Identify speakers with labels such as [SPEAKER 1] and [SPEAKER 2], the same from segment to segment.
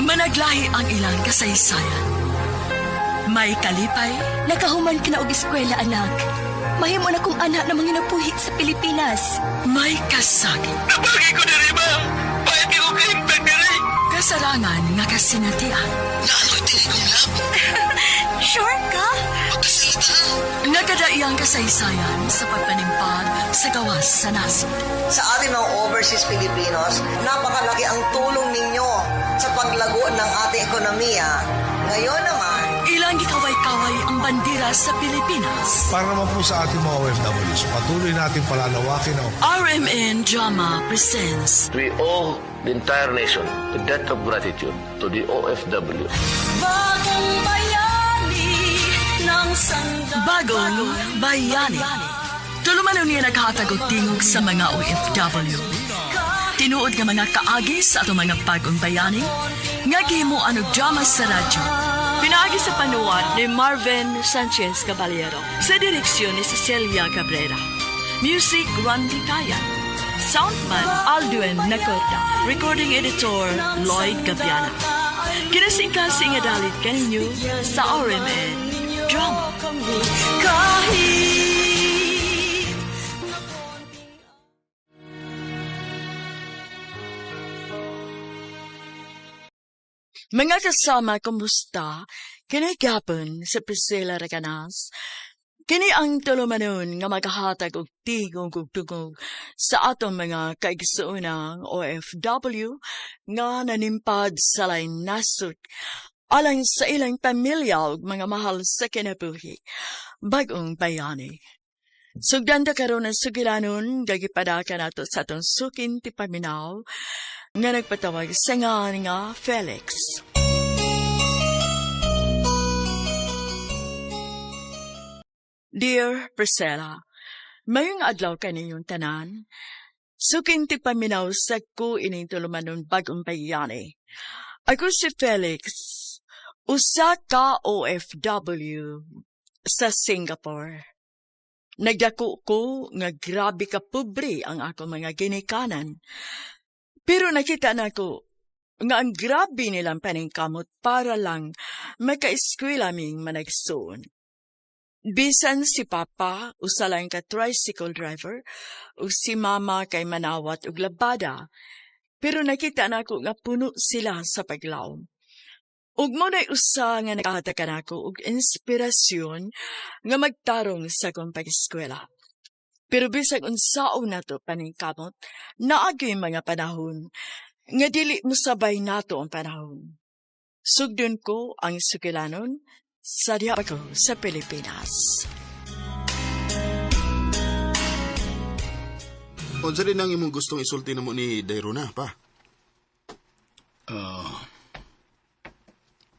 [SPEAKER 1] Managlahi ang ilang kasaysayan. May kalipay,
[SPEAKER 2] Nakahuman ka na og eskwela, anak. Mahimo na kong anak na manginabuhi sa Pilipinas.
[SPEAKER 1] May kasakit.
[SPEAKER 3] Nabagi ko na rin, ma'am. Pahit ko kahintag na rin.
[SPEAKER 1] Kasarangan nga kasinatian.
[SPEAKER 3] Naaloy dili kong lab.
[SPEAKER 2] Sure ka?
[SPEAKER 3] Magkasalita.
[SPEAKER 1] Nagkadaiyang kasaysayan sa pagpanimpag sa gawas sa nasod.
[SPEAKER 4] Sa ating mga overseas Filipinos, napakalaki ang tulong ninyo sa paglago ng ating ekonomiya. Ngayon naman,
[SPEAKER 1] Ilang gikaway-kaway ang bandera sa Pilipinas.
[SPEAKER 5] Para naman po sa ating mga OFWs, patuloy natin palalawakin ang
[SPEAKER 1] RMN Drama presents
[SPEAKER 6] We owe the entire nation a debt of gratitude to the OFW.
[SPEAKER 1] Bagong Bayani ng Bagong Bayani. Tulumanon niya naghatag og tingog sa mga OFW. Tinuod nga mga kaagi sa atong mga bagong bayani nga gihimuan og drama sa radyo. Pinaagi sa panuwat ni Marvin Sanchez Caballero sa direksyon ni Cecilia Cabrera. Music Randy Tayan. Soundman Alduin Nacorda. Recording editor Lloyd Gabiana. Kinasingkasing nga dalit kaninyo sa RMN Drama. Kahit Mga kasama, kumusta? Kini gapon sa Priscilla Recanas. Kini ang tulumanon nga maghahatag og tingog ug tugog sa atong mga kaigsuonang OFW nga nanimpad sa lain nasod alang sa ilang pamilya ug mga mahal sa kinabuhi. Bagong bayani. Sugdan ta karon ang sugilanon gagipadaka nato sa atong sukin ti paminaw nga nagpatawag sa ngan nga Felix. Dear Priscilla, mayong adlaw kaninyong tanan. Sukin ti paminaw sa ko ining tulumanon bagong bayani. Ako si Felix, usa ka OFW sa Singapore. Nagdako ko nga grabe ka pobre ang ako mga ginikanan. Pero nakita nako nga ang grabe nilang paningkamot para lang makaeskwela ming managsuon. Bisan si Papa usa lang ka tricycle driver ug si Mama kay manawat og labada, pero nakita nako nga puno sila sa paglaom. Ug mo na'y usa nga nakahatag kanako og inspirasyon nga magtarong sa akong pag-eskwela. Pero bisag unsaon nato paningkamot, naagyo'y mga panahon nga dili mosabay nato ang panahon. Sugdon ko ang sugilanon sa diha pa ko sa Pilipinas.
[SPEAKER 7] Unsa din ang imong gustong isulti namo ni Dairona pa?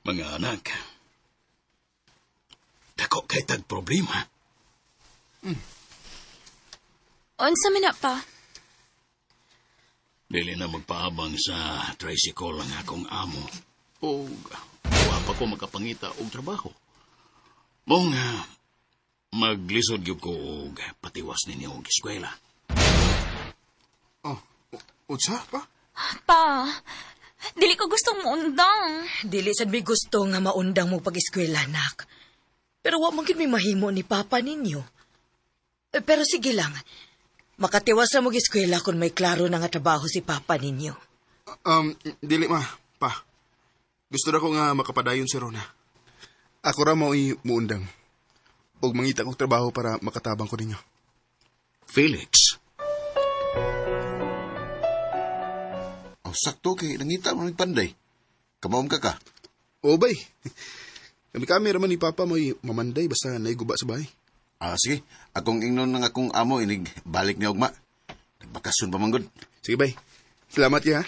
[SPEAKER 3] Mga anak, dako kay tag problema.
[SPEAKER 2] Unsa man na pa?
[SPEAKER 3] Dili na magpaabang sa tricycle ang akong amo. O wa pa ko makapangita og trabaho. Mong maglisod gyud ko og patiwas ninyo og eskwela.
[SPEAKER 7] Oh, unsa pa?
[SPEAKER 8] Pa, dili ko gustong muundang.
[SPEAKER 9] Dili sad may gusto nga maundang mo pag-eskwela, nak. Pero wa man gyud may mahimo ni Papa ninyo. Eh, pero sige lang. Makatiwas sa mong eskwela kung may klaro na nga trabaho si Papa ninyo.
[SPEAKER 7] Dili ma, pa. Gusto na ko nga makapadayon si Rona. Ako ra mao'y muundang. Og mangita kong trabaho para makatabang ko ninyo.
[SPEAKER 3] Felix,
[SPEAKER 10] Oh, sakto kay nangita mo ni Panday. Kamaom ka ka.
[SPEAKER 7] Oo bay. Kami kami raman ni Papa mo'y mamanday basta naiguba sa bahay.
[SPEAKER 10] Ah, sige. Akong ingnon ng akong amo inig balik ni ugma. Nagbakasyon pa man gud.
[SPEAKER 7] Sige bay. Salamat ya.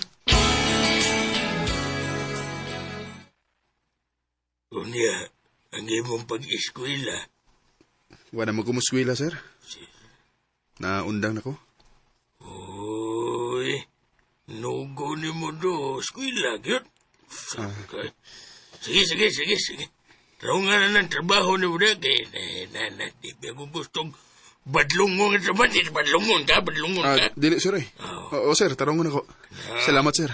[SPEAKER 3] Unya, ang imong pag-eskwela.
[SPEAKER 7] Wala mo kumuskwila, sir. Naundang na ko.
[SPEAKER 3] Uy, nugo ni mo do, eskwela, gyud. Okay. Sige, sige, sige, sige. Tarungan na ng trabaho ni mo na, kay na, di ba ko gustong badlungon ka trabaho, di badlungon ka, badlungon ka.
[SPEAKER 7] Ah, dili, sir eh. Oo, sir. Tarungan ako. Salamat, sir.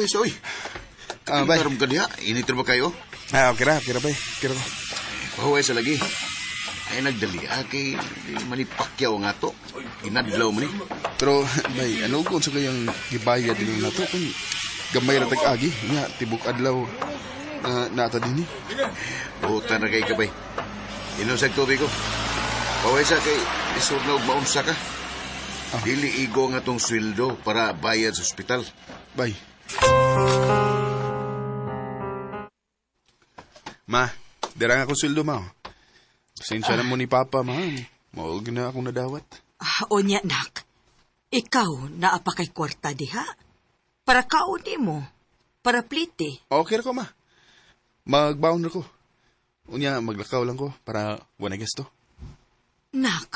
[SPEAKER 10] Pahuway sa, oy.
[SPEAKER 7] Ah, bay.
[SPEAKER 10] Karon ka diha, init ra ba kayo?
[SPEAKER 7] Ah, okay ra, bay. Okay ra ko.
[SPEAKER 10] Pahuway sa lagi. Ay, nagdali, ah, kay di manipakyaw nga to. Inadlaw man ni.
[SPEAKER 7] Pero, bay, ano kung sa kayang gibayad din na to? Kung gamay ra tag-agi, nga, tibok adlaw nata din eh.
[SPEAKER 10] Buhutan na kay kabay. Inom sa tubig ko. Pahuway sa kay isod na og maunsa ka. Dili igo nga tong sweldo para bayad sa ospital.
[SPEAKER 7] Bay. Ma, dira nga akong sweldo, ma. Pasensya na mo ni Papa, ma. Maog na akong nadawat.
[SPEAKER 9] Ah, unya, nak. Ikaw, naa pa kay kwarta diha. Para kaon mo. Para plite.
[SPEAKER 7] Okay ra ko, ma. Magbaon ra ko. Unya, maglakaw lang ko para wala gasto.
[SPEAKER 9] Nak.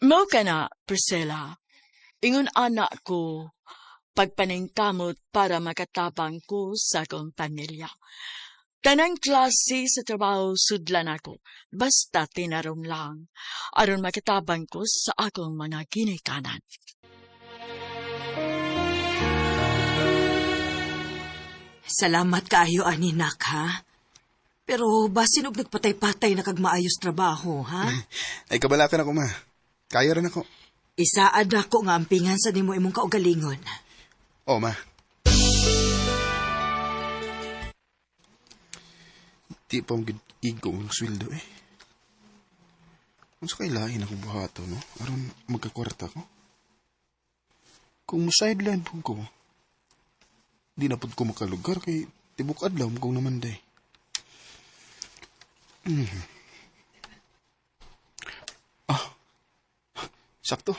[SPEAKER 1] Mao ka na, Priscilla. Ingon anak ko, pagpaningkamot para makatabang ko sa akong pamilya. Tanang klase sa trabaho sudlan ako, basta tinarong lang, aron makatabang ko sa akong mga ginikanan.
[SPEAKER 9] Salamat kaayo ani, nak, ha? Pero basin og nagpatay-patay na kag maayos trabaho, ha?
[SPEAKER 7] Ay, kabalakan ako, ma. Kaya rin ako.
[SPEAKER 9] Isaad ako nga ampingan sa nimo imong kaugalingon.
[SPEAKER 7] Oh, ma. Di pa mong igo ang sweldo eh. Unsa kay lain akong buhato, no? Aron magkakwarta ko. Kung mo-sideline po ko, di na pud ko makalugar kay tibok adlaw mo kong namanday. Ah, sakto.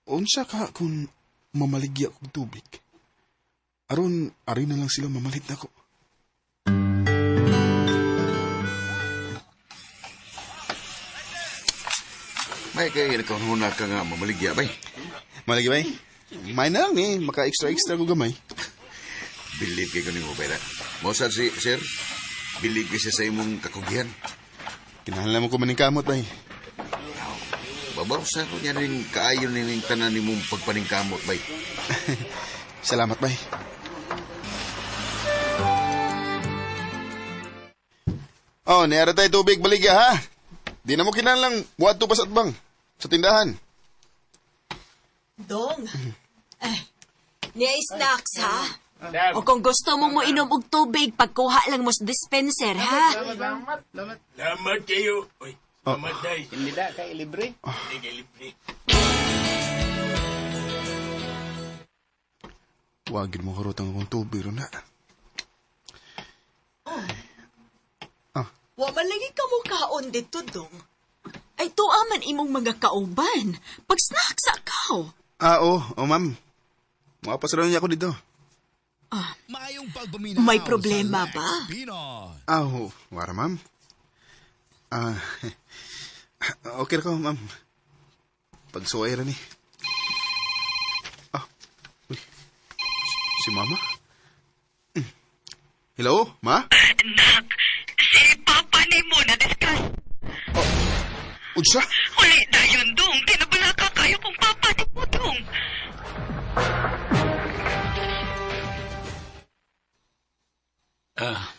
[SPEAKER 7] Unsa ka kung mamaligya kog tubig? Aron, ari na lang sila mamalit nako.
[SPEAKER 10] May kay nakauna ka nga mamaligya, bay.
[SPEAKER 7] Maligi bay? May na lang eh, maka-extra-extra ko gamay.
[SPEAKER 10] Bilib kay ko nimo, bay. Mo sad si sir, bilib kay siya sa imong kakugihan.
[SPEAKER 7] Kinahanglan mo ko maningkamot, bay.
[SPEAKER 10] Babaw sa ko niya rin kaayo nining tanan nimong pagpaningkamot, bay.
[SPEAKER 7] Salamat, bay. Oh, niara tayo tubig baligya, ha? Di na mo kinahanglang buhat pa sa atbang. Sa tindahan.
[SPEAKER 2] Dong. Ay, niya snacks, ha? O kung gusto mong moinom og tubig, pagkuha lang mo sa dispenser, ha?
[SPEAKER 3] Salamat kayo. Uy, salamat day. Hindi na kay libre. Hindi kay libre.
[SPEAKER 7] Wagin mo karutang akong tubig ron na.
[SPEAKER 11] Wa man lagi ka mo kaon dito, Dong.
[SPEAKER 2] Ay, tuwa man imong mga kauban. Pag-snacks akaw.
[SPEAKER 7] Ah, oh, oh ma'am. Makapasaraw niya ako dito.
[SPEAKER 2] May problema ba?
[SPEAKER 7] Ah, oh, wara ma'am. Ah, okay ra ko, ma'am. Pagsuway ra ni. Ah, uy. Si mama? Hello, ma?
[SPEAKER 2] Anak, si Papa ni mo na discuss.
[SPEAKER 7] Unsa?
[SPEAKER 2] Uli dayon, Dong. Kinabalaka kayo kung Papa ni mo, Dong.
[SPEAKER 3] Ah,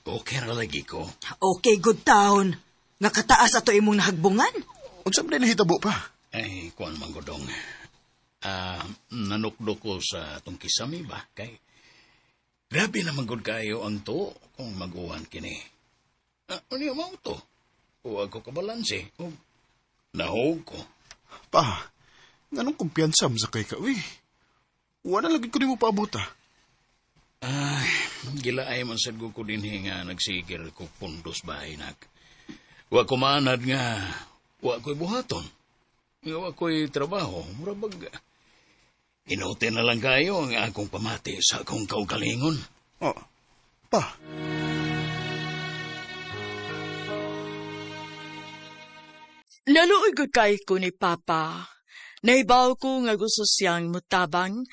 [SPEAKER 3] okay ra lagi ko.
[SPEAKER 9] Okay, good town. Nga kataas ato imong nahagbungan.
[SPEAKER 7] Unsa man nahitabo pa?
[SPEAKER 3] Ay, kuan man godong. Ah, nanukdo ko sa tong kisami ba? Kay, grabe naman gud kayo ang to kung mag-uwan kini. Ah, ano yung to? Huwag ko kabalanse. O, nahog ko.
[SPEAKER 7] Pa, nganong kumpiyansa mo sa kay ka, uy. Wala lagi ko nimo paabot, ah.
[SPEAKER 3] Ay, gilaay man sad ko dinhi nga nagsigil ko pundos bahay nak. Wa ko maanad nga, wa ko'y buhaton. Nga wa ko'y trabaho. Mura bag, inuti na lang kayo ang akong pamati sa akong kaugalingon.
[SPEAKER 7] Oh, pa.
[SPEAKER 1] Naluoy ko kay ko ni Papa. Nahibaw ko nga gusto siyang mutabang,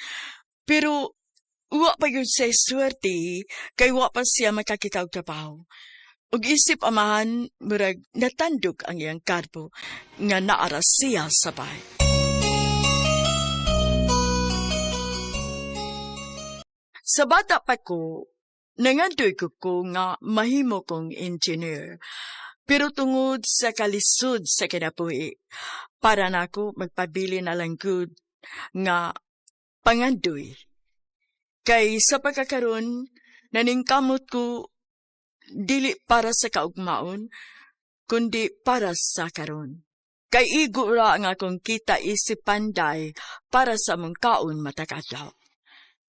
[SPEAKER 1] pero wa pa yun sa swerte kay wa pa siya makakita og trabaho. Ug isip amahan, murag natandog ang iyang karbo nga naara siya sa bahay. Sa bata pa ko, nangandoy ko ko nga mahimo kong engineer. Pero tungod sa kalisod sa kinabuhi, para nako magpabili na lang gud nga pangandoy. Kay sa pagkakaron, naningkamot ko dili para sa kaugmaon, kundi para sa karon. Kay igo ra ang akong kita isip panday para sa mong kaon matakadlaw.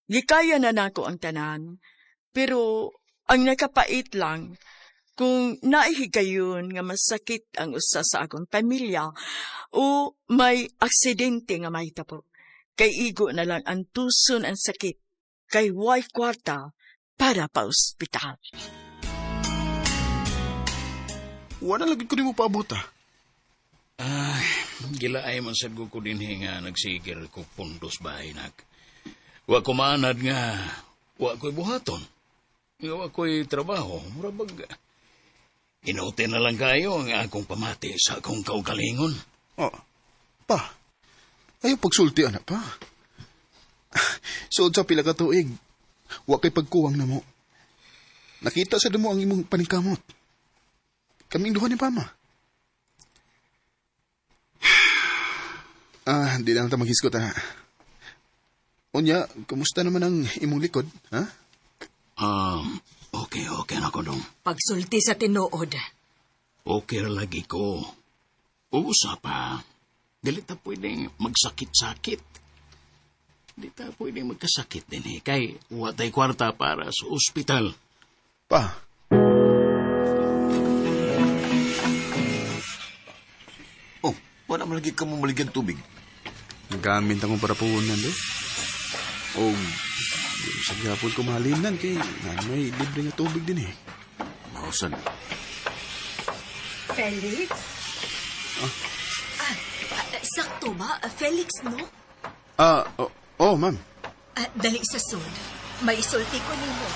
[SPEAKER 1] Gikaya na nako ang tanan, pero ang nakapait lang kung naihigayon nga masakit ang usa sa akong pamilya o may aksidente nga mahitabo. Kay igo na lang ang tuson ang sakit, kay way kwarta para pa ospital.
[SPEAKER 7] Wala lagi ko nimo paabot ah.
[SPEAKER 3] Ay, gilaay man sad ko dinhi nga nagsigir ko pundos bahay nak. Wa ko maanad nga wa ko'y buhaton. Nga wa ko'y trabaho. Mura bag inuti na lang kayo ang akong pamati sa akong kaugalingon.
[SPEAKER 7] Oh, pa. Ayaw pagsulti, anak pa. Suod sa pila ka tuig, wa kay pagkuwang na mo. Nakita sa damo ang imong paningkamot. Kaming duha ni Pama. Ah, di na lang ta maghisgot, ana. Unya, kumusta naman ang imong likod, ha?
[SPEAKER 3] Okay, okay na ko dong.
[SPEAKER 2] Pagsulti sa tinuod.
[SPEAKER 3] Okay ra lagi ko. Usa pa. Dili ta pwedeng magsakit-sakit. Di ta pwedeng magkasakit din eh. Kay wa tay kwarta para sa ospital.
[SPEAKER 7] Pa.
[SPEAKER 10] Oh, wala man lagi ka mo maligyan tubig.
[SPEAKER 7] Nagamit akong para puhunan do. O, sa gyapon ko mahalinan kay na may libre nga tubig din eh.
[SPEAKER 10] Mausan.
[SPEAKER 2] Felix? Ah, sakto ba? Felix, no?
[SPEAKER 7] Ah, oh, ma'am.
[SPEAKER 2] Dali sa sud. May isulti ko nimo.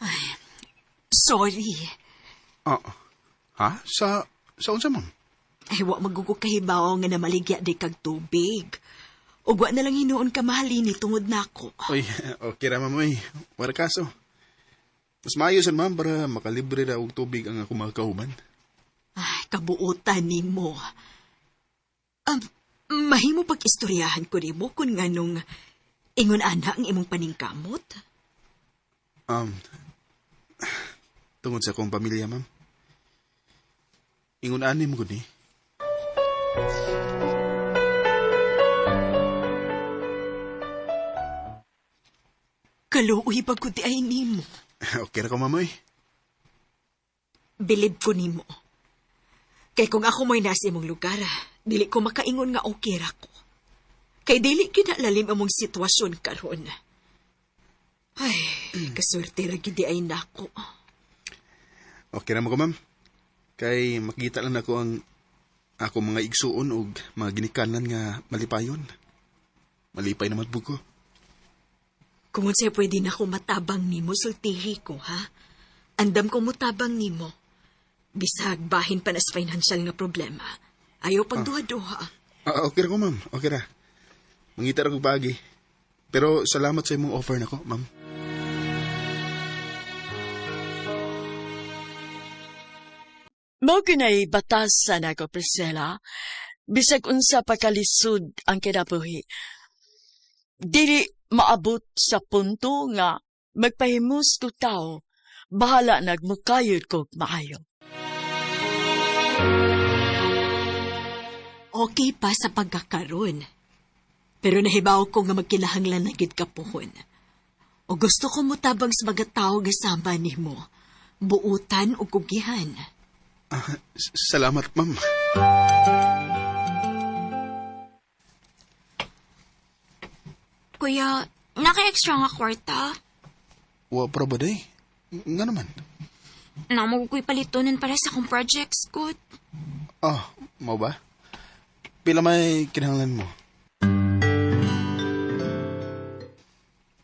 [SPEAKER 2] Ay, sorry.
[SPEAKER 7] Ah, ha? Sa unsa, ma'am?
[SPEAKER 2] Ay, wa magugo kahibaw nga namaligya di kag tubig. Ug wa na lang hinuon ka mahalini tungod nako.
[SPEAKER 7] Oy, okay ra, ma'am, oy. Wala kaso. Mas maayo sad, ma'am, para makalibre ra og tubig ang akong mga kauban.
[SPEAKER 2] Ay, kabuotan nimo. Mahimo pag-istoryahan ko nimo kung nganong ingon ana ang imong paningkamot?
[SPEAKER 7] Tungod sa akong pamilya, ma'am. Ingon ani mo gud ni.
[SPEAKER 2] Kaluoy pa ko di ay nimo.
[SPEAKER 7] Okay ra ko, ma'am, oy.
[SPEAKER 2] Bilib ko nimo. Kay kung ako mo'y nasa imong lugar, dili ko makaingon nga okay ra ko. Kay dili gyud na lalim among sitwasyon karon. Ay, kaswerte ra gyud di ay nako.
[SPEAKER 7] Okay ra mo ko, ma'am. Kay makita lang nako ang ako mga igsuon og mga ginikanan nga malipayon. Malipay na matbog ko.
[SPEAKER 2] Kung unsay pwede na ko matabang nimo, sultihi ko, ha? Andam ko mutabang nimo. Bisag bahin pa na sa financial nga problema. Ayaw pagduha-duha.
[SPEAKER 7] Okay ra ko, ma'am. Okay ra. Mangita ra kog paagi. Pero salamat sa imong offer nako, ma'am.
[SPEAKER 1] Mao kinay batasan ako, Priscilla. Bisag unsa pa kalisod ang kinabuhi. Dili maabot sa punto nga magpahimus ko tao, bahala nagmukayod ko maayo.
[SPEAKER 2] Okay pa sa pagkakaroon. Pero nahibaw ko nga magkinahanglan na gid kapuhon. O gusto ko mutabang sa mga tao gasama nimo. Buutan o kugihan.
[SPEAKER 7] Salamat, ma'am.
[SPEAKER 8] Kuya, naka-extra nga kwarta.
[SPEAKER 7] Wa pra ba day? Nga naman.
[SPEAKER 8] Namo ko'y palitunan para sa akong projects, good.
[SPEAKER 7] Ah, mao ba? Pila may kinahanglan mo?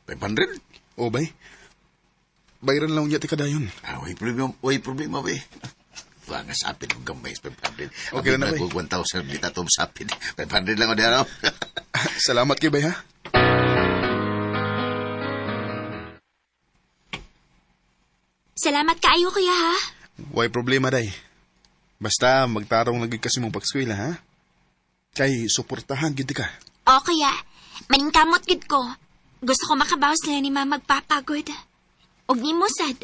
[SPEAKER 10] 500?
[SPEAKER 7] O, bay. Bayran lang niya ti kadayon.
[SPEAKER 10] Ah, way problema, way problema, bay. Wala nga sapin kung gamay sa 500.
[SPEAKER 7] Okay na na, bay.
[SPEAKER 10] 1,000 di tatom sapin. 500 lang o dero.
[SPEAKER 7] Salamat kay bay, ha?
[SPEAKER 8] Salamat kaayo, kuya, ha?
[SPEAKER 7] Way problema, day. Basta magtarong lagi kasi mong pag-eskwela, ha? Kay suportahan gid ka.
[SPEAKER 8] O, kuya. Maningkamot gid ko. Gusto ko makabawas nila ni mama magpapagod. Og nimo sad.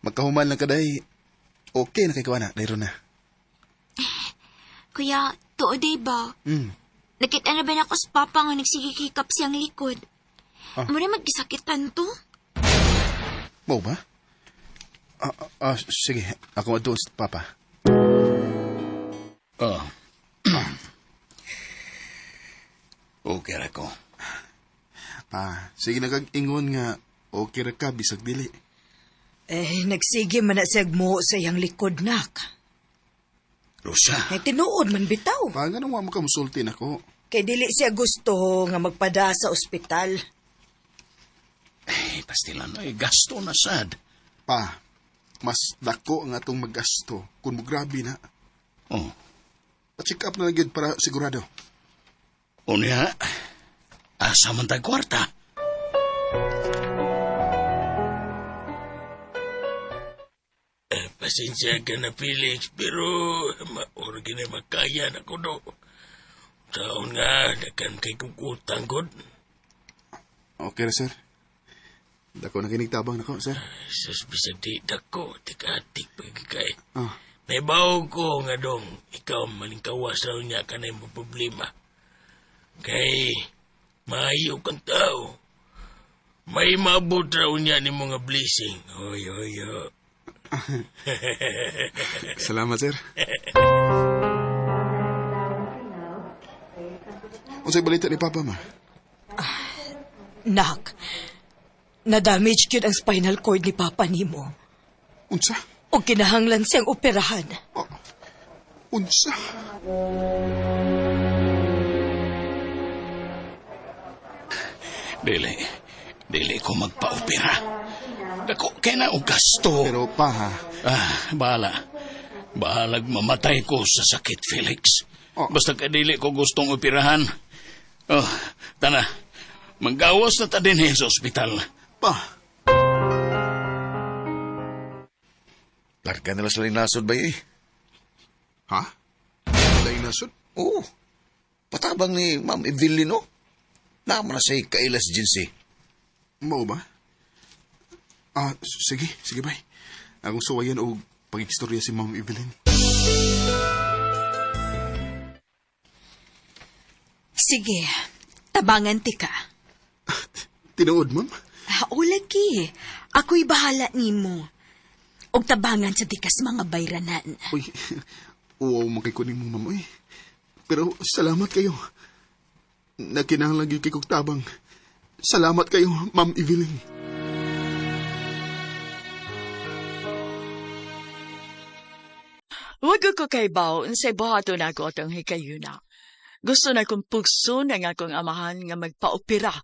[SPEAKER 7] Magkahuman lang ka, day. Okay na kay kawana, dayro na.
[SPEAKER 8] Kuya, tuod day ba?
[SPEAKER 7] Mm.
[SPEAKER 8] Nakita na ba na ako sa papa nga nagsigikikap siyang likod?
[SPEAKER 7] Ah.
[SPEAKER 8] Mura magkisakitan to.
[SPEAKER 7] Mau ba? Sige, ako adto sa papa.
[SPEAKER 3] Oh. Okay ra ko.
[SPEAKER 7] Pa, sige na kag ingon nga okay ra ka bisag dili.
[SPEAKER 9] Eh, nagsige man na siyag mo sa iyang likod, nak.
[SPEAKER 3] Rosa.
[SPEAKER 9] Eh, tinuod man bitaw.
[SPEAKER 7] Pa, nga nang wa mo ka musulti nako.
[SPEAKER 9] Kay dili siya gusto nga magpada sa ospital.
[SPEAKER 3] Eh, pastilan, ay gasto na sad.
[SPEAKER 7] Pa, mas dako ang atong maggasto kung mo grabe na.
[SPEAKER 3] Oh.
[SPEAKER 7] Pa-check up na lang yun para sigurado.
[SPEAKER 3] Unya, asa man tag kwarta? Pasensya ka na, Felix, pero maor gina makaya na ko do. Taon nga, dakan kay kukutang god.
[SPEAKER 7] Okay ra, sir. Dako na kinig tabang nako, sir.
[SPEAKER 3] Sus, bisag di dako, tika-atik pagkikay.
[SPEAKER 7] Ah.
[SPEAKER 3] Naibaw ko nga dong, ikaw malingkawas raw niya ka na yung problema. Kay, maayo kang tao. May maabot raw niya ni mga blessing. Hoy, hoy, hoy.
[SPEAKER 7] Salamat, sir. Unsay balita ni Papa, ma?
[SPEAKER 9] Nak, na-damage gyud ang spinal cord ni Papa nimo.
[SPEAKER 7] Unsa?
[SPEAKER 9] O kinahanglan siyang operahan.
[SPEAKER 7] Oh, unsa?
[SPEAKER 3] Dili. Dili ko magpa-opera. Dako, kay na og gasto.
[SPEAKER 7] Pero pa, ha?
[SPEAKER 3] Ah, bahala. Bahalag mamatay ko sa sakit, Felix.
[SPEAKER 7] Oh.
[SPEAKER 3] Basta ka dili ko gustong operahan. Oh, tana. Manggawas na ta din eh sa ospital.
[SPEAKER 7] Pa.
[SPEAKER 10] Larga nila sa nasod ba eh?
[SPEAKER 7] Ha? Laing nasod?
[SPEAKER 10] Oo. Patabang ni Ma'am Evelyn, no? Naman na siya'y kailas Jinsi.
[SPEAKER 7] Mao ba? Ah, sige, sige bay. Akong suwayan og pag-istorya si Ma'am Evelyn.
[SPEAKER 2] Sige, tabangan ti ka.
[SPEAKER 7] Tinuod, ma'am?
[SPEAKER 2] O lagi, ako'y bahala nimo. Og tabangan sa tikas mga bayranan.
[SPEAKER 7] Uy, uwaw makikunin mo, ma'am. Uy. Pero salamat kayo. Nakinahanglan gyud kay kog tabang. Salamat kayo, Ma'am Evelyn.
[SPEAKER 1] Wag ko kay bao unsay buhaton nako atong hikayuna. Gusto na kong pugson ang akong amahan nga magpaopera.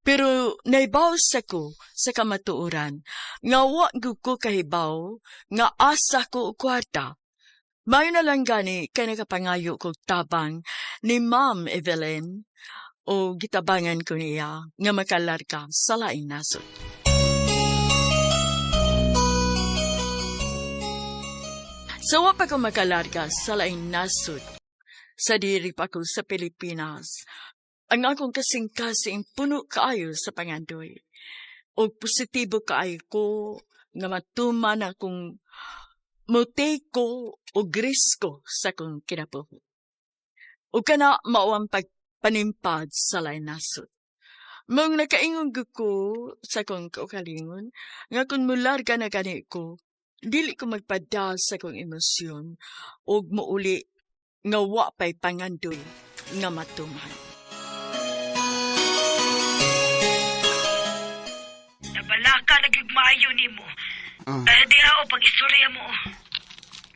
[SPEAKER 1] Pero naibaw sa ko sa kamatuoran nga wa gyud ko kahibaw nga asa ko og kwarta. Mayo na lang gani kay nakapangayo kog tabang ni Ma'am Evelyn o gitabangan ko niya nga makalarga sa laing nasod. Sa wa pa ko makalarga sa laing nasod, sa diri pa ko sa Pilipinas, ang akong kasing-kasing puno kaayo sa pangandoy. Og positibo kaayo ko nga matuman akong mutay ko og risko sa akong kinabuhi. Ug kana mao ang pagpanimpad sa laing nasod. Mong nakaingon gyud ko sa akong kaugalingon nga kung mularga na gani ko, dili ko magpada sa akong emosyon ug muuli nga wa pa'y pangandoy nga matuman.
[SPEAKER 9] Nabalaka na gyud maayo nimo.
[SPEAKER 7] Ah.
[SPEAKER 9] Eh, diha o pag-istorya mo.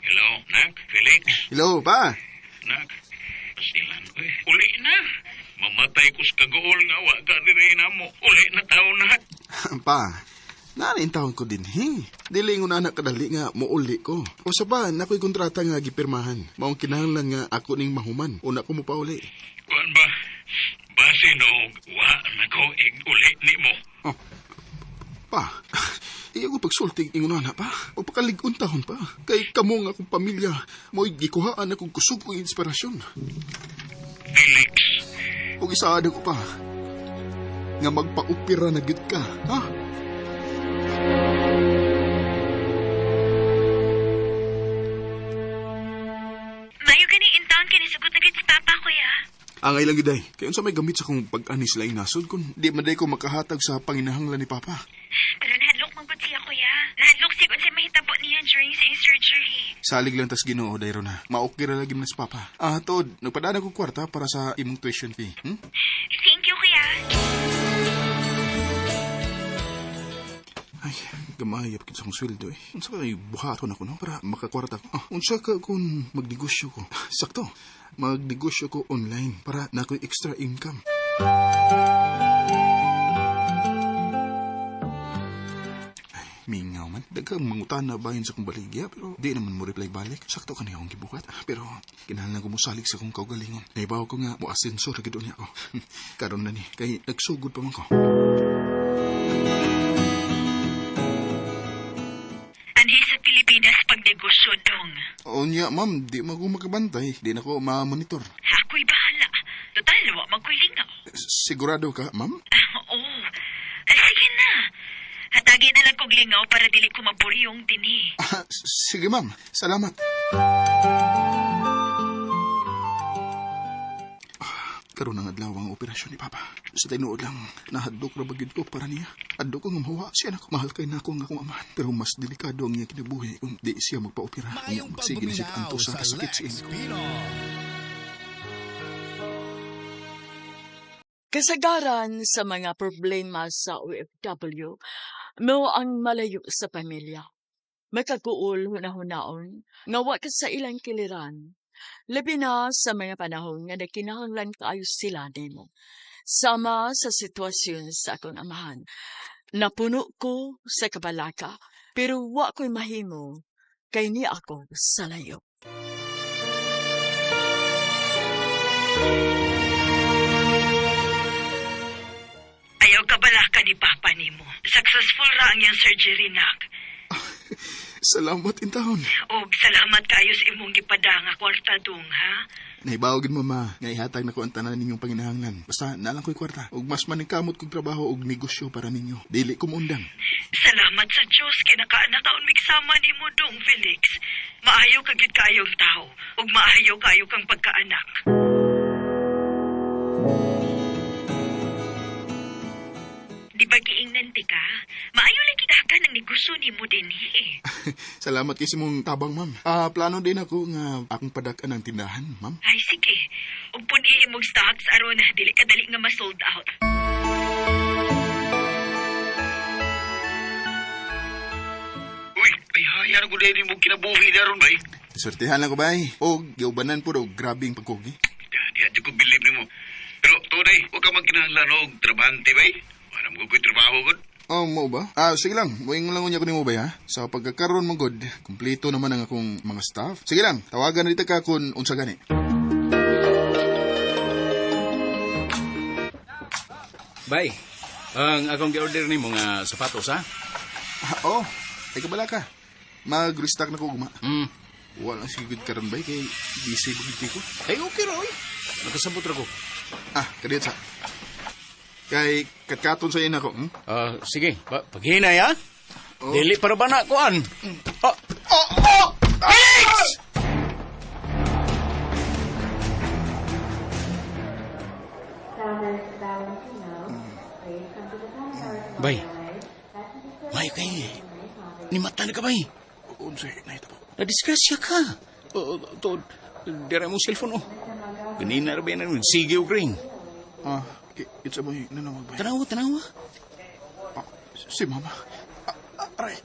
[SPEAKER 3] Hello, nak, Felix.
[SPEAKER 7] Hello, pa.
[SPEAKER 3] Nak, pastilan. Uy, uli na. Mamatay ko sa kaguol nga wa ka diri na mo. Uli na taon na.
[SPEAKER 7] Pa, nanain taon ko din, he. Dili ko na kadali nga muuli ko. O sa pa, nako'y kontrata nga gipirmahan. Maong kinahanglan nga ako ning mahuman. Una ko mo pauli.
[SPEAKER 3] Kuan ba? Base no, wa na ko ig-uli ni mo.
[SPEAKER 7] Oh, pa, iya ko pagsultig ingon na pa. O pakalig-on taon pa. Kay kamo nga akong pamilya, mo'y gikuhaan akong kusog kong inspirasyon.
[SPEAKER 3] Felix.
[SPEAKER 7] O isaada ko pa, nga magpa-opera na gid ka, ha?
[SPEAKER 8] Mayo gani in town kinisugot na gid si Papa, kuya.
[SPEAKER 7] Ang ilang giday, kay unsa may gamit sa kong pag-anis laing nasod kun di man day ko makahatag sa panginahanglan ni Papa.
[SPEAKER 8] Pero nahadlok man gud siya, kuya. Nahadlok siya kung unsay mahitabo niya during sa surgery.
[SPEAKER 7] Salig lang tas Ginoo dayro na. Maokay ra lagi man si Papa. Ah, tuod, nagpadana kog kwarta para sa imong tuition fee. Hmm?
[SPEAKER 8] Thank you, kuya.
[SPEAKER 7] Ay, gamay gid sa akong sweldo eh. Unsa kay buhaton ako no para makakwarta ko. Ah, unsa ka kung magnegosyo ko? Sakto. Magnegosyo ko online para na ako'y extra income. Ay, mingaw man. Daghang mangutan na bahin sa akong baligya pero di naman mo reply balik. Sakto kani akong gibuhat. Pero kinahanglan ko mosalig sa akong kaugalingon. Naibaw ko nga mo asenso ra gid unya ko. Karon na ni kay nagsugod pa man ko.
[SPEAKER 2] Anhi sa Pilipinas pagnegosyo, dong.
[SPEAKER 7] Unya, ma'am, di man ko makabantay. Di na ko ma-monitor.
[SPEAKER 2] Ako'y bahala. Total, wa man ko'y lingaw.
[SPEAKER 7] Sigurado ka, ma'am?
[SPEAKER 2] Oo. Sige na. Hatagi na lang kog lingaw para dili ko maburiyong dinhi.
[SPEAKER 7] Ah, sige, ma'am. Salamat. Karon ang adlaw ang operasyon ni Papa. Sa tinuod lang, nahadlok ra ba gyud ko para niya. Adlok ko nga mahuwa siya nako. Mahal kay nako ang akong amahan. Pero mas delikado ang iyang kinabuhi kung di siya magpa-opera.
[SPEAKER 5] Maayong
[SPEAKER 7] Magsige na siya
[SPEAKER 5] pagpaminaw
[SPEAKER 7] anto sa
[SPEAKER 5] sa
[SPEAKER 7] kasakit
[SPEAKER 5] Lex
[SPEAKER 7] sa inyo.
[SPEAKER 5] Pino.
[SPEAKER 1] Kasagaran sa mga problema sa OFW, mo ang malayo sa pamilya. Makaguol hunahunaon, nga wa ka sa ilang kiliran. Labi na sa mga panahon nga nagkinahanglan kaayo sila nimo. Sama sa sitwasyon sa akong amahan. Napuno ko sa kabalaka, pero wa ko'y mahimo kay ni ako sa layo.
[SPEAKER 2] Ayaw kabalaka ni Papa nimo. Successful ra ang iyang surgery, nak.
[SPEAKER 7] Salamat in taon.
[SPEAKER 2] Og salamat kayo sa imong gipada nga kwarta dong, ha?
[SPEAKER 7] Nahibaw gid mama, nga ihatag nako ang tanan ninyong panginahanglan. Basta nalang ko'y kwarta. Ug mas maningkamot kog trabaho og negosyo para ninyo. Dili ko moundang.
[SPEAKER 2] Salamat sa Diyos kay nakaanakaon migsama nimo dong, Felix. Maayo ka gid kayong tao ug maayo kayo kang pagkaanak. Di ba giingnan ti ka? Maayo lang kita ng negosyo nimo dinhi.
[SPEAKER 7] Salamat kay sa imong tabang, ma'am. Ah, plano din ako nga akong padak-an ang tindahan, ma'am.
[SPEAKER 2] Ay sige. Ug pun-i imong stocks aron dili ka dali nga ma-sold out.
[SPEAKER 10] Uy, ay hayar ko dahil mo kinabuhi daron bay.
[SPEAKER 7] Swertihan lang ko, bay. O giubanan po og grabing pagkugi.
[SPEAKER 10] Di ko believe nimo. Pero tunay, wa ka magkinahanglan og trabahante bay. Wala mo ko'y trabaho gud.
[SPEAKER 7] Oh, mo ba? Ah, sige lang. Muingon lang unya ko nimo bay ha. Sa pagkakaroon mo god, kumpleto naman ang akong mga staff. Sige lang, tawagan na dito ka kung unsa gani.
[SPEAKER 12] Bay, ang akong gi-order ni mga sapatos, ha?
[SPEAKER 7] Ah, oh, ay kabala ka. Mag-restock na ko guma. Wala sige good karon bay kay busy ko gid ko.
[SPEAKER 12] Ay, okay ra, oy. Nakasabot ra ko.
[SPEAKER 7] Ah, kadiyot sa. Kay katkaton sa ina ko. Hmm?
[SPEAKER 12] Ah, sige, paghinay, ha? Oh. Dili para ba na kuan? Oh,
[SPEAKER 7] oh, oh!
[SPEAKER 12] Felix! Bay. May kay. Ni mata na ka, bay.
[SPEAKER 7] Unsay nahitabo?
[SPEAKER 12] Nadisgrasya ka. Oo, to, dira mo cellphone, oh. Ganina ra ba yan? Sige og ring.
[SPEAKER 7] Ah, it's a boy. Nanawag ba?
[SPEAKER 12] Tanawa, tanawa.
[SPEAKER 7] Ah, si mama. Ah, aray.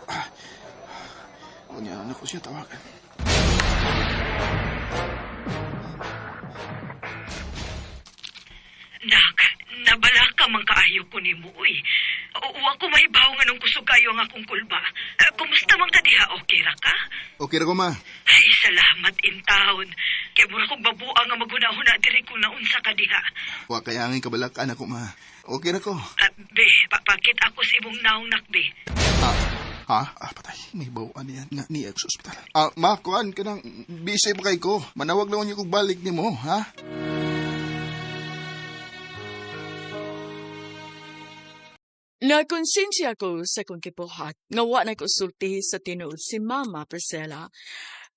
[SPEAKER 7] Ah. Unya na ko siya tawagan.
[SPEAKER 9] nimo, uy. Wa ko mahibaw nga nung kusog kayo ang akong kulba. Kumusta man ka diha? Okay ra ka?
[SPEAKER 7] Okay ra ko, ma.
[SPEAKER 9] Ay, salamat in town. Kay mura kong babuang nga maghuna-huna diri kung naunsa ka diha.
[SPEAKER 7] Wa kaya angin kabalakan ako, ma. Okay ra ko.
[SPEAKER 9] Be, pakit ako sa imong naong nakbe.
[SPEAKER 7] Ha? Ah, patay. May bawaan niyan nga niya sa ospital. Ah, ma, kuan ka nang busy pa kay ko. Manawag na niyo kog balik nimo, ha?
[SPEAKER 1] Nakonsensya ko sa kong kipuhat nga wa na ko sultihi sa tinuod si Mama Priscilla.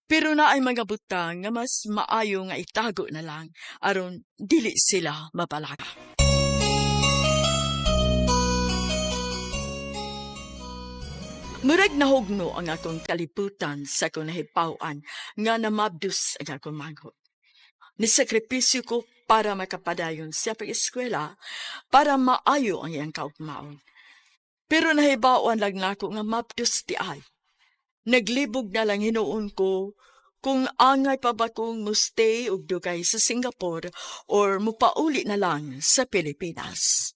[SPEAKER 1] Pero na ay mga butang nga mas maayo nga itago na lang aron dili sila mapalaka. Murag nahugno ang akong kalibutan sa akong nahibaw-an nga namabdus ang akong manghod. Nisakripisyo ko para makapadayon siya pag-eskwela para maayo ang iyang kaugmaon. Pero nahibawan lang nako nga mabdus di ay. Naglibog na lang hinuon ko kung angay pa ba kong mustay og dugay sa Singapore or mupauli na lang sa Pilipinas.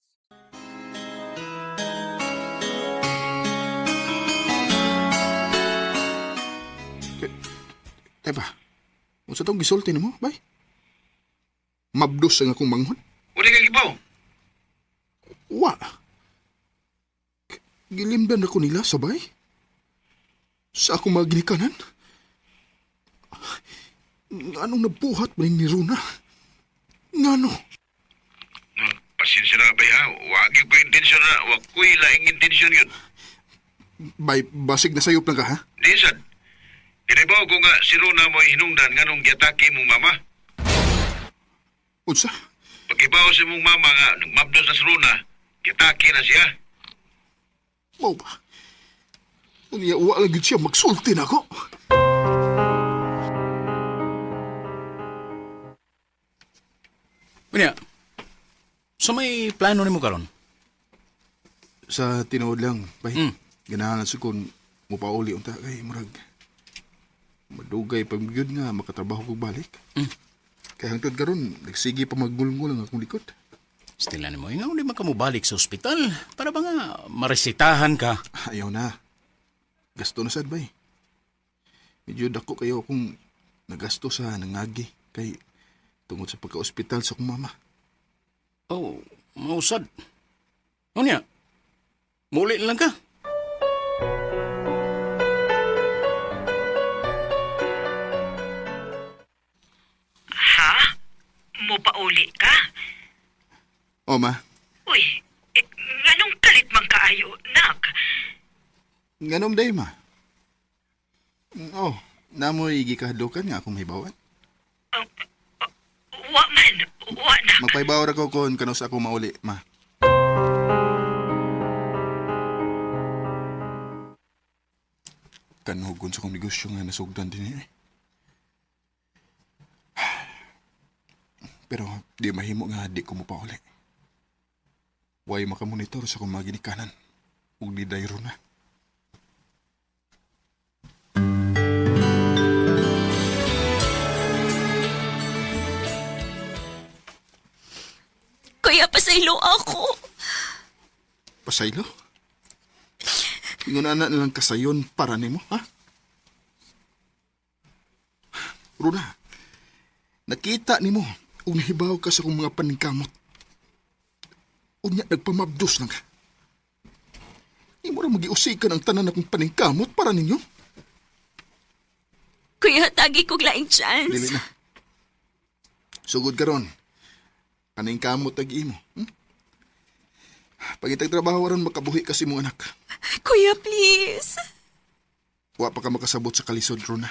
[SPEAKER 7] Teba, unsa tong gisulti nimo, bay? Mabdus ang akong manghod?
[SPEAKER 10] Uli ka gibaw.
[SPEAKER 7] Wa. Gilimdan ako nila sabay. Sa akong mga ginikanan. Anong nabuhat ba ni Runa? Ngano?
[SPEAKER 10] Pasensya na bay ha. Wa gyud ko intensyon na. Wa ko'y laing intensyon yun.
[SPEAKER 7] Bay, basig na sayop lang ka, ha?
[SPEAKER 10] Di sad. Kinabaw ko nga si Rona mo hinungdan nganong giatake mong mama.
[SPEAKER 7] Unsa?
[SPEAKER 10] Pagkibaw sa mong mama nga nagmabdos na si Rona, giatake na siya.
[SPEAKER 7] Mao ba? Unya, wa lang gyud siya magsulti na ako.
[SPEAKER 12] Unya, so may plano nimo karon?
[SPEAKER 7] Sa tinuod lang, bay. Ganahan sa kung mupauli unta kay murag madugay pa gyud nga makatrabaho kog balik. Kay hangtod karon nagsige pa magngulngul ang akong likod.
[SPEAKER 12] Stila nimo, ingaw di man ka mobalik sa ospital para ba nga maresitahan ka?
[SPEAKER 7] Ayaw na. Gasto na sad bay. Medyo dako kayo akong nagasto sa nangagi kay tungod sa pagka-ospital sa akong mama.
[SPEAKER 12] Oh, mausad. Unya, muli na lang ka.
[SPEAKER 9] Ha? Mupauli ka?
[SPEAKER 7] O ma,
[SPEAKER 9] Uy, nganong kalit man kaayo, nak?
[SPEAKER 7] nganom day ma. Oh, namoy gikahadlokan nga akong hibawan.
[SPEAKER 9] Wa man, wa nak.
[SPEAKER 7] Magpahibaw ra ko kon kanus ako mauli, ma. Kanugon sa akong negosyo nga nasugdan din eh. Pero di mahimo nga di ko mopauli. Way makamonitor sa akong mga ginikanan. Ug ni Dayro na.
[SPEAKER 8] Kuya, pasaylo ako.
[SPEAKER 7] Pasaylo? Ingon ana na lang kasayon para nimo, ha? Runa, nakita nimo ug nahibaw ka sa akong mga paningkamot. Unya nagpamabdos lang ka. Imo ra magiusikan ang tanan akong paningkamot para ninyo.
[SPEAKER 8] Kuya, tagi kog laing chance.
[SPEAKER 7] Dili na. Sugod karon. Paningkamot ag imo. Pagitag trabaho aron makabuhi ka sa imong anak.
[SPEAKER 8] Kuya, please.
[SPEAKER 7] Wa pa ka makasabot sa kalisod, Rona.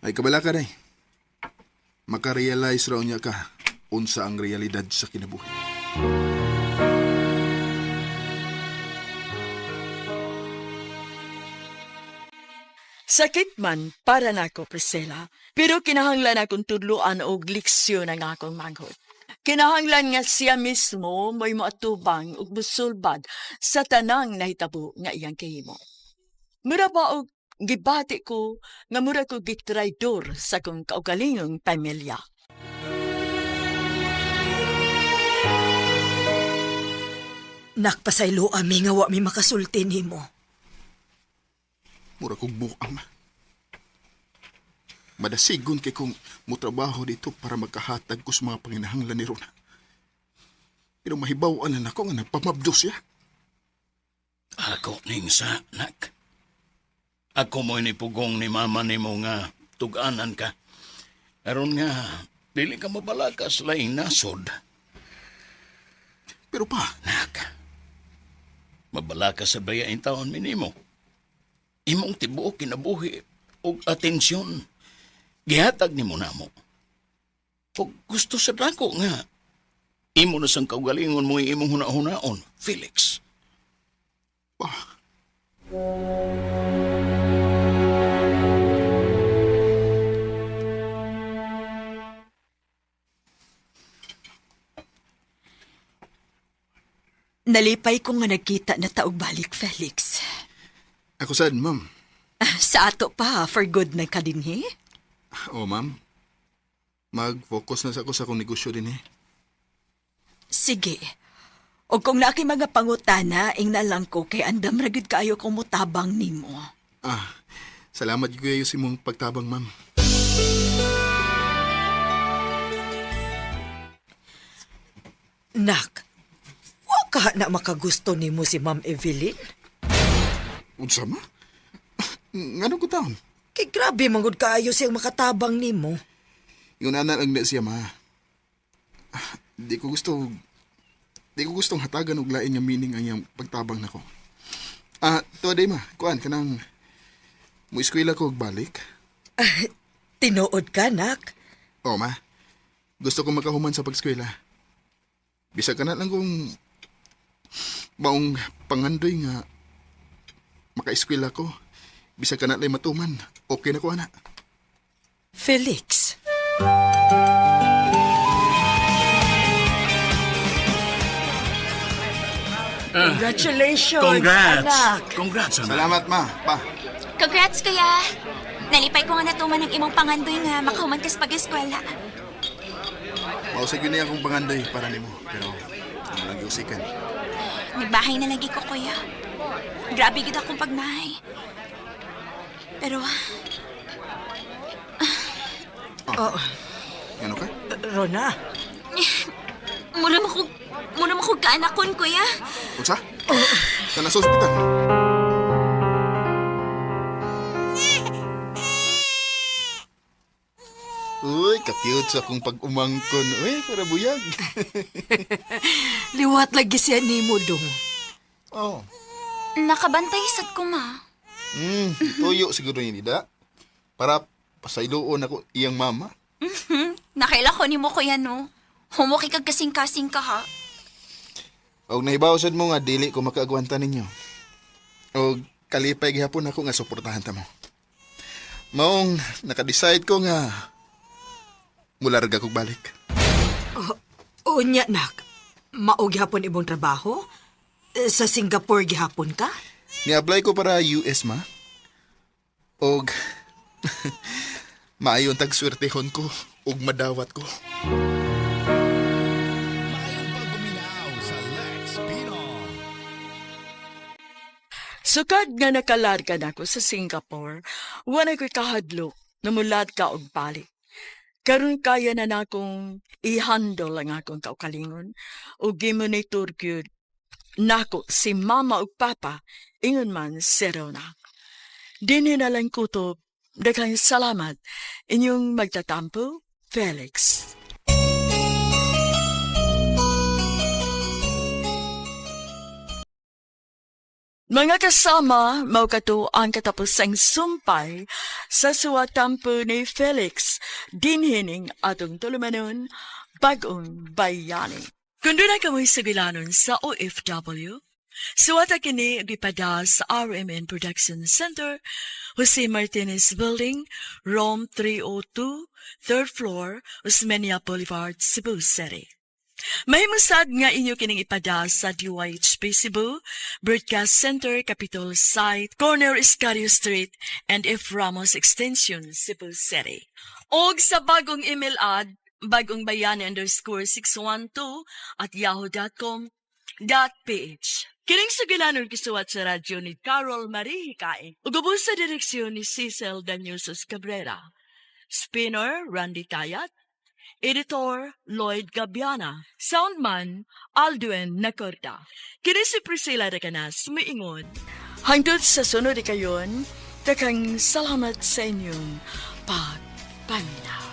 [SPEAKER 7] Ay, kabala ka day. Makarealize raw niya ka unsa ang realidad sa kinabuhi.
[SPEAKER 1] Sakit man para nako, Priscilla. Pero kinahanglan akong tudloan og leksyon ang akong manghod. Kinahanglan nga siya mismo mo'y moatubang ug musulbad sa tanang nahitabo nga iyang kahimo. Mura ba og gibati ko nga mura ko gitraidor sa akong kaugalingong pamilya.
[SPEAKER 9] Nakpasaylo ami nga wa mi makasulti nimo.
[SPEAKER 7] Mura kong buang, ma. Madasigon kay kong mutrabaho dito para magkahatag ko sa mga panginahanglan ni Rona. Pero mahibaw-an na nako nga nagpamabdo siya.
[SPEAKER 12] Ako ning sa, nak. Ako mo'y nipugong ni mama nimo nga tuganan ka. Aron nga, dili ka mabalakas laing nasod.
[SPEAKER 7] Pero pa,
[SPEAKER 12] Nak, mabalakas sa bayain taon minimo. Imong tibuok kinabuhi og atensyon. Gihatag nimo namo. Og gusto sa dako nga imo na sang kaugalingon mo imong hunahunaon, Felix.
[SPEAKER 7] Pa.
[SPEAKER 2] Nalipay ko nga nagkita na taog balik, Felix.
[SPEAKER 7] Ako sad, ma'am.
[SPEAKER 2] Sa ato pa, for good na ka dinhi.
[SPEAKER 7] Oo, ma'am. Mag-focus na sa ako sa akong negosyo din eh.
[SPEAKER 2] Sige. O kung naa kay mga pangutana, ingna lang ko kay andam ra gyud kaayo kong mutabang nimo.
[SPEAKER 7] Ah, salamat gyud kayo sa imong pagtabang, ma'am.
[SPEAKER 9] Nak, wa ka na makagusto nimo si Ma'am Evelyn?
[SPEAKER 7] Unsa ma? Ngano ko taon?
[SPEAKER 9] Kay grabe manggod kaayo siyang makatabang nimo.
[SPEAKER 7] Yung nana lang na siya, ma. Ah, di ko gustong hatagan og lain nga meaning ang iyang pagtabang nako. Ah, to day ma, kuan kanang mo eskwela ko og balik.
[SPEAKER 9] Tinuod ka, nak.
[SPEAKER 7] Oo, ma. Gusto ko makahuman sa pag-eskwela. Bisag ka na lang kung maong pangandoy nga maka-eskwela ko. Bisag ka na lang matuman. Okay na ko, ana.
[SPEAKER 9] Felix. Congratulations,
[SPEAKER 12] Congrats!
[SPEAKER 9] anak.
[SPEAKER 12] Congrats, anak.
[SPEAKER 7] Salamat, ma. Pa.
[SPEAKER 8] Congrats, kuya. Nalipay ko nga natuman ang imong pangandoy nga makahuman kas pag-eskwela.
[SPEAKER 7] Mausag yun na akong pangandoy para nimo. Pero, ano lang giusikan.
[SPEAKER 8] Nagbahay na lagi ko, kuya. Grabe gid akong pagmahay. Pero,
[SPEAKER 9] Oh,
[SPEAKER 7] Ano ka?
[SPEAKER 9] Rona.
[SPEAKER 8] mura mo kog kaanakon, kuya.
[SPEAKER 7] Unsa? Kana sa ospital. Uy, ka-cute sa akong pag-umangkon. Uy, para buyag.
[SPEAKER 9] Liwat lagi siya nimo dong.
[SPEAKER 7] Oh.
[SPEAKER 8] Nakabantay sad ko, ma.
[SPEAKER 7] Tuyo siguro ni Nida. Para pasayloon ako iyang mama.
[SPEAKER 8] Nakaila ko nimo, kuya, no? Humuki kag kasing-kasing ka, ha?
[SPEAKER 7] Og nahibaw sad mo nga dili ko makaagwanta ninyo. Og kalipay gihapon ako nga suportahan ta mo. Maong naka-decide ko nga mularga kog balik.
[SPEAKER 9] Unya, nak. Mao gihapon imong trabaho? Eh, sa Singapore gihapon ka?
[SPEAKER 7] Ni-apply ko para US, ma. Og maayon tag swertehon ko og madawat ko.
[SPEAKER 5] Maayong pagpaminaw sa Lex Pino.
[SPEAKER 1] Sukad nga nakalarga na ako sa Singapore, wala ko'y kahadlok na mulad ka og balik. Karon kaya na nakong i-handle ang akong kaugalingon ug gimonitor gyud nako si mama ug papa ingon man si Rona. Dinhi na lang kutob. Daghang salamat. Inyong magtatampo, Felix. Mga kasama, mao kato ang katapusang sumpay sa suwatampo ni Felix, dinhining atong tulumanon, Bag-ong Bayani. Kung duna kamoy sugilanon sa OFW, suwata kini gipada sa RMN Production Center, Jose Martinez Building, Room 302, third floor, Osmeña Boulevard, Cebu City. Mahimo sad nga inyo kining ipada sa DYHP Cebu, Broadcast Center, Capitol Site, Corner Escario Street, and F. Ramos Extension, Cebu City. Og sa bagong email ad, bagongbayani_612@yahoo.com. .ph. Kining sugilanon gisuwat sa radyo ni Carol Marie Hikay. Ug ubos sa direksyon ni Cecil Danusos Cabrera. Spinner, Randy Tayat. Editor, Lloyd Gabiana. Soundman, Aldwin Nacorda. Kini si Priscilla Recanas, miingon. Hangtod sa sunod kayon, daghang salamat sa inyong pagpaminaw.